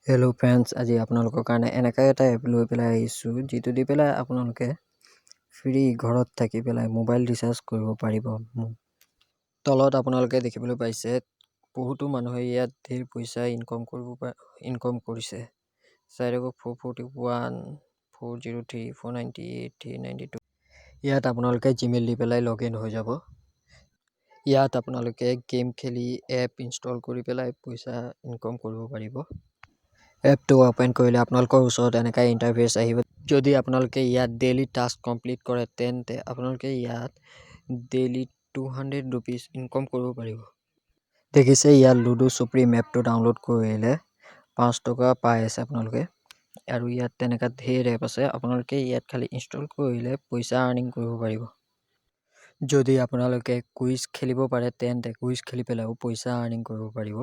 Hello' friends, আজি আপোনালোকৰ কাৰণে এনেকুৱা এটা এপ লৈ পেলাই আহিছোঁ, যিটো দি পেলাই আপোনালোকে ফ্ৰী ঘৰত থাকি পেলাই মোবাইল ৰিচাৰ্জ কৰিব পাৰিব। তলত আপোনালোকে দেখিবলৈ পাইছে, বহুতো মানুহে ইয়াত ধেৰ পইচা ইনকম কৰিব পাৰে, ইনকম কৰিছে। চাই থাকক, 441, 403, 498, 392। ইয়াত আপোনালোকে জিমেইল দি পেলাই লগ ইন হৈ যাব। ইয়াত আপোনালোকে গেম খেলি, এপ ইনষ্টল কৰি পেলাই পইচা ইনকম কৰিব পাৰিব। এপটো অ'পেন কৰিলে আপোনালোকৰ ওচৰত এনেকুৱা ইণ্টাৰফেচ আহিব। যদি আপোনালোকে ইয়াত ডেইলি টাস্ক কমপ্লিট কৰে, তেন্তে আপোনালোকে ইয়াত ডেইলি ₹200 ইনকম কৰিব পাৰিব। দেখিছে, ইয়াত লুডু চুপ্ৰিম এপটো ডাউনলোড কৰিলে 5 টকা পাই আছে আপোনালোকে। আৰু ইয়াত তেনেকুৱা ধেৰ এপ আছে, আপোনালোকে ইয়াত খালি ইনষ্টল কৰিলে পইচা আৰ্নিং কৰিব পাৰিব। যদি আপোনালোকে কুইজ খেলিব পাৰে, তেন্তে কুইজ খেলি পেলাইও পইচা আৰ্নিং কৰিব পাৰিব।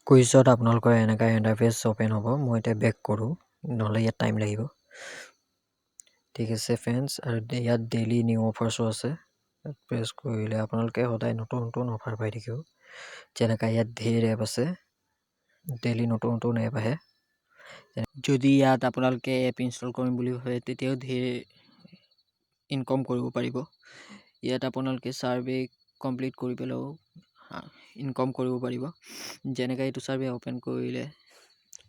কুইজত আপোনালোকৰ এনেকুৱা ইণ্টাৰফেচ অ'পেন হ'ব। মই এতিয়া বেক কৰোঁ, নহ'লে ইয়াত টাইম লাগিব। ঠিক আছে ফ্ৰেণ্ডছ, আৰু ইয়াত ডেইলি নিউ অফাৰ্ছো আছে। প্ৰেছ কৰিলে আপোনালোকে সদায় নতুন নতুন অফাৰ পাই থাকিব। যেনেকুৱা ইয়াত ধেৰ এপ আছে, ডেইলি নতুন নতুন এপ আহে। যদি ইয়াত আপোনালোকে এপ ইনষ্টল কৰিম বুলি ভাবে, তেতিয়াও ধেৰ ইনকম কৰিব পাৰিব। ইয়াত আপোনালোকে ছাৰ্ভে কমপ্লিট কৰি পেলাইও ইনকম কৰিব পাৰিব। যেনেকৈ এইটো ছাৰ্ভে অ'পেন কৰিলে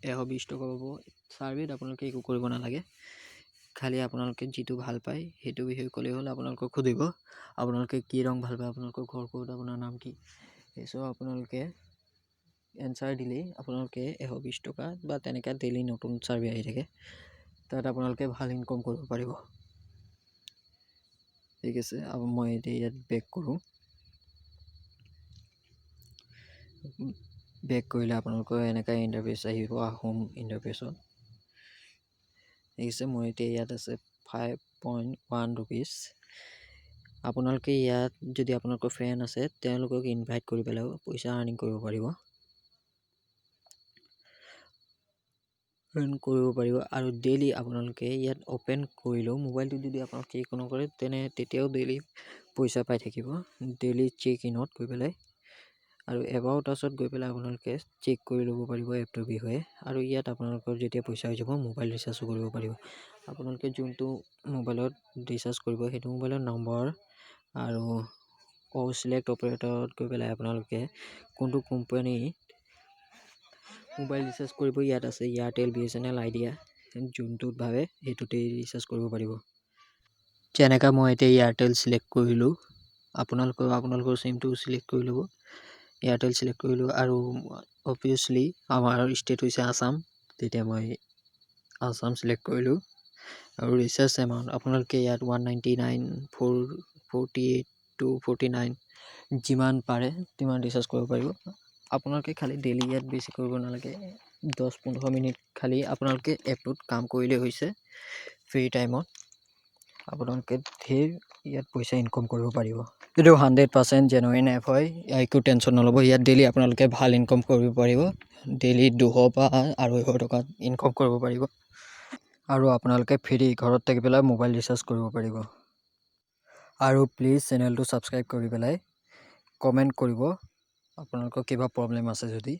120 টকা পাব। ছাৰ্ভেত আপোনালোকে একো কৰিব নালাগে, খালি আপোনালোকে যিটো ভাল পায় সেইটো বিষয়ে ক'লেই হ'ল। আপোনালোকক সুধিব আপোনালোকে কি ৰং ভাল পায়, আপোনালোকৰ ঘৰ ক'ত, আপোনাৰ নাম কি, এই চব আপোনালোকে এনচাৰ দিলেই আপোনালোকে 120 টকা বা তেনেকৈ ডেইলি নতুন ছাৰ্ভে আহি থাকে, তাত আপোনালোকে ভাল ইনকম কৰিব পাৰিব। ঠিক আছে, মই এতিয়া ইয়াত বেক কৰোঁ। বেক কৰিলে আপোনালোকৰ এনেকুৱা ইণ্টাৰফেচ আহিব, হোম ইণ্টাৰফেচত। ঠিক আছে, মোৰ এতিয়া ইয়াত আছে ₹5.1। আপোনালোকে ইয়াত যদি আপোনালোকৰ ফ্ৰেণ্ড আছে, তেওঁলোকক ইনভাইট কৰি পেলাইও পইচা আৰ্নিং কৰিব পাৰিব, আৰ্ণ কৰিব পাৰিব। আৰু ডেইলি আপোনালোকে ইয়াত অ'পেন কৰিলেও, মোবাইলটো যদি আপোনালোকে একো নকৰে, তেনে তেতিয়াও ডেইলি পইচা পাই থাকিব। ডেইলি চেক ইনত গৈ পেলাই আৰু এবাউট আছত গৈ পেলাই আপোনালোকে চেক কৰি ল'ব পাৰিব এপটোৰ বিষয়ে। আৰু ইয়াত আপোনালোকৰ যেতিয়া পইচা হৈ যাব, মোবাইল ৰিচাৰ্জো কৰিব পাৰিব। আপোনালোকে যোনটো মোবাইলত ৰিচাৰ্জ কৰিব, সেইটো মোবাইলৰ নম্বৰ আৰু অ' চিলেক্ট অপাৰেটৰত গৈ পেলাই আপোনালোকে কোনটো কোম্পানী মোবাইল ৰিচাৰ্জ কৰিব, ইয়াত আছে এয়াৰটেল, বিএছএনএল, আইডিয়া, যোনটোত ভাবে সেইটোতেই ৰিচাৰ্জ কৰিব পাৰিব। যেনেকৈ মই এতিয়া এয়াৰটেল চিলেক্ট কৰিলোঁ, আপোনালোকেও আপোনালোকৰ চিমটো চিলেক্ট কৰি ল'ব। এয়াৰটেল চিলেক্ট কৰিলোঁ আৰু অভিয়াছলি আমাৰ ষ্টেট হৈছে আছাম, তেতিয়া মই আছাম চিলেক্ট কৰিলোঁ। আৰু ৰিচাৰ্জ এমাউণ্ট আপোনালোকে ইয়াত 199, 448, 249, যিমান পাৰে তিমান ৰিচাৰ্জ কৰিব পাৰিব। আপোনালোকে খালি ডেইলি ইয়াত বেছি কৰিব নালাগে, 10-15 মিনিট খালি আপোনালোকে এপটোত কাম কৰিলেই হৈছে। ফ্ৰী টাইমত আপোনালোকে ধেৰ ইয়াত পইচা ইনকম কৰিব পাৰিব। এইটো 100% জেনুইন এপ হয়, একো টেনশ্যন নল'ব। ইয়াত ডেইলি আপোনালোকে ভাল ইনকম কৰিব পাৰিব। ডেইলি 200 পৰা 250 টকাত ইনকম কৰিব পাৰিব আৰু আপোনালোকে ফ্ৰী ঘৰত থাকি পেলাই মোবাইল ৰিচাৰ্জ কৰিব পাৰিব। আৰু প্লিজ চেনেলটো ছাবস্ক্ৰাইব কৰি পেলাই কমেণ্ট কৰিব আপোনালোকৰ কিবা প্ৰব্লেম আছে যদি।